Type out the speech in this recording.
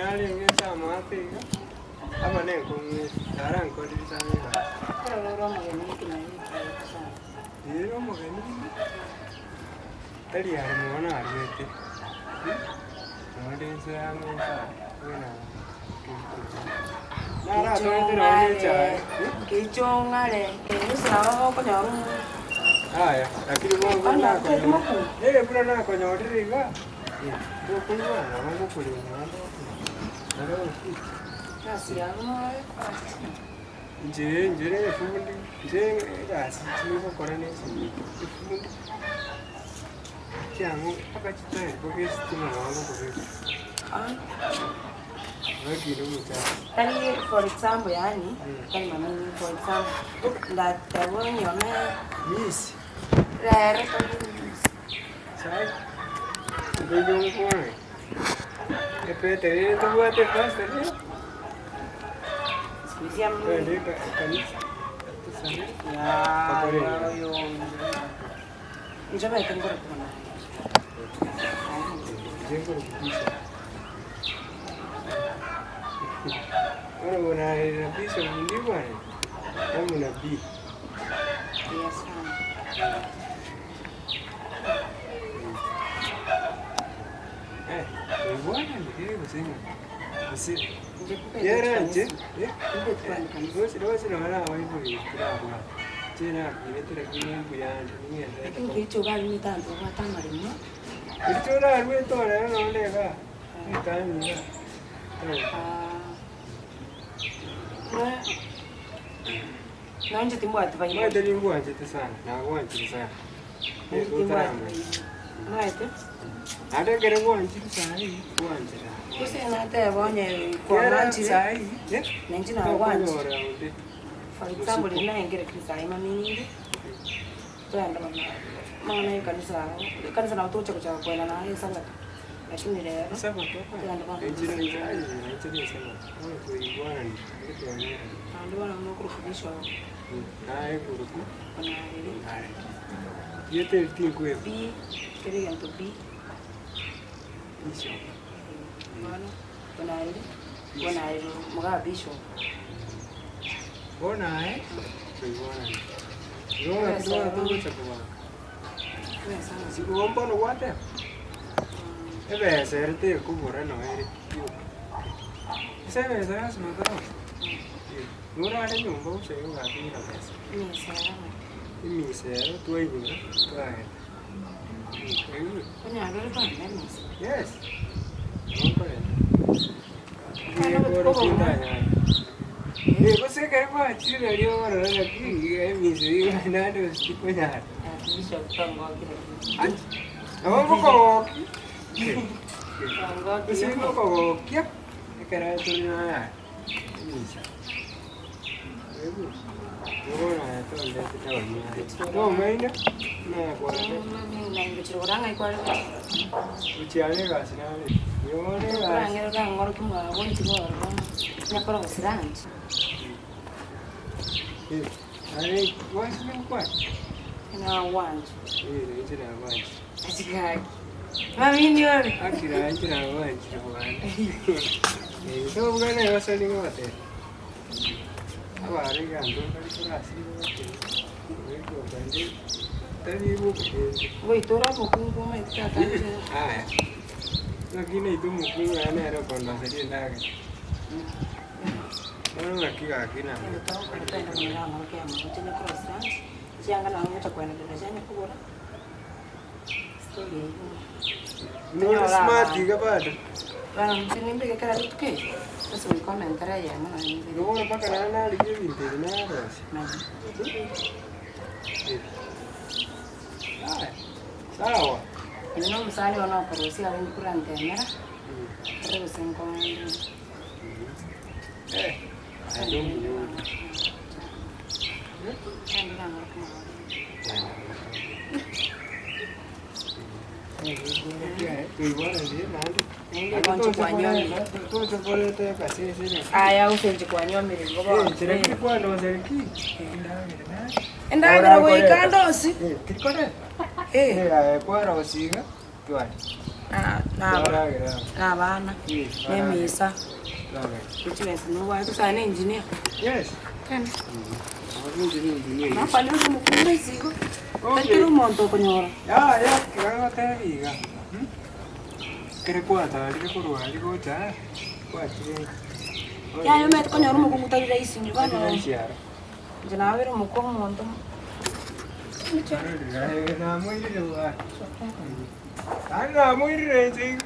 Narenge nse amaate iga, aba nenkong'u ere, narankorire sana egasi. Ekero ore omogeni ekenyoro ekiya sana. Ee omogeni tari are mono naruete, nonde inse yang'e inse aa, buna naratorete nonye echae. Kichong'are, gose nabo okonyora omonto. Yaya, lakini bono buna Onye otete nakonyorire, mokungu. eh buna nakonyorire iga, tokoigwa nabo ngokorenda naende naro Egasi yabo nore Inche inche na efundi, inche egasi chigokora na esibiti, efundi, chiang'u mpaka chitae mpaka esitima nabo ngokobeka. Naki omochando. Tari for example yaani, tari mamini for example, ndateba onyuome Miss, rero tari miss. sai, ntoige ngokwane, epete rende tobwate epastor rende. Twende ekanisa tosabe tokore Inche omanyete nkorokwa buna Inche nkorokwa Bishop. Bono buna aye na Bishop ndibwane na buna B. Buya sana. Eh, oigwanani eh gose ng'a gose Yeranche, roche roche nonye nabaibori tirabwata, inche nakinete lakini mbuyande ning'enderete Lakini kericho obaremete abanto babwate amaremo. Kericho orarwete orere nonde igaa, ritang'ani igaa, Nonye timbwati baibori. Omanyete ningwanchete sana, nagwanchire sana. Nonye timbwati baibori. Omanyete? Naende ekero gwanchire saii, gwanchire. Gose nateba onye kwang'anchire, na inche nagwanchire. Tokonyora onde. For example, riria naengire kanisa aye mami ninde, twagenda mama amang'ana ya ekanisa aro, ekanisa nabo togocha gochaka koenda naye esabato, lakini rero, Esabato togende bono enchera kanisa. enchera enchera esabato, bono toigwanani, naende twanyorana. Naende bono buna okorokwa bishop. Naye korokwa Onareri. Onareri. Rieta eri tinkweba. B, kera egento B. Bishop. Bono, Onareri, Onareri moga bishop. Bono aye, toigwanani. Igo ng'aki bono togocha kobanga. Igo mbono gwateba, ebesa ere tekobora nonya ere pi. Ase ebesa lasima torosie. Norare nyomba gose ogakire besa. Emisa ero twainyora twagenda. Yes, nabo nkorenda. Gose ekero gwachire nario orore ng'aki emisa eywo naende gose tikonyara. Nabo ngokogokia, gose ngokogokia ekero tore nayare. Abare egento mbare korasire gotebi, ogoika inde tari bobokendu. Goita ore omokungu omanyete tata inche. Aya, naki naitwe omokungu aye nere okondoseria endagera. Bono ng'aki gaki na. Chianga nabo ngocha koenderera chianye kogora, story eywo. Nore smart iga bado. Bono inche nimbeke kera rituko eri, ase goika omentere eyemo nonye nimbeke. Igo bono mpaka naende narigia ebinto ebi narosia. Ebi. Aya, sawa. Ere na omosani one okorosia arenge korantemera, ere gose nkoende. Eh, naende omuya oria. Aya gose inche kwanyomire igo bono. Endagera goika ndosi. Eh. Twaragera amo. Na abana, na emisa, chibesa nobwate tosae na engineer. Yes. Kende. Inche ne engineer. Nafani ore omokungu rahisi igo, Okay. tari kera omonto okonyora. Yaya, tiga ngotebi iga, ekere kwatarire korwa aria gocha aa, kwachire inka. Yaya omanyete konyora omokungu tari rahisi inche bono. Tari rahisi aro. Inche nabere omokungu omonto. Namoirire bwana. Naende namoirire inche iga.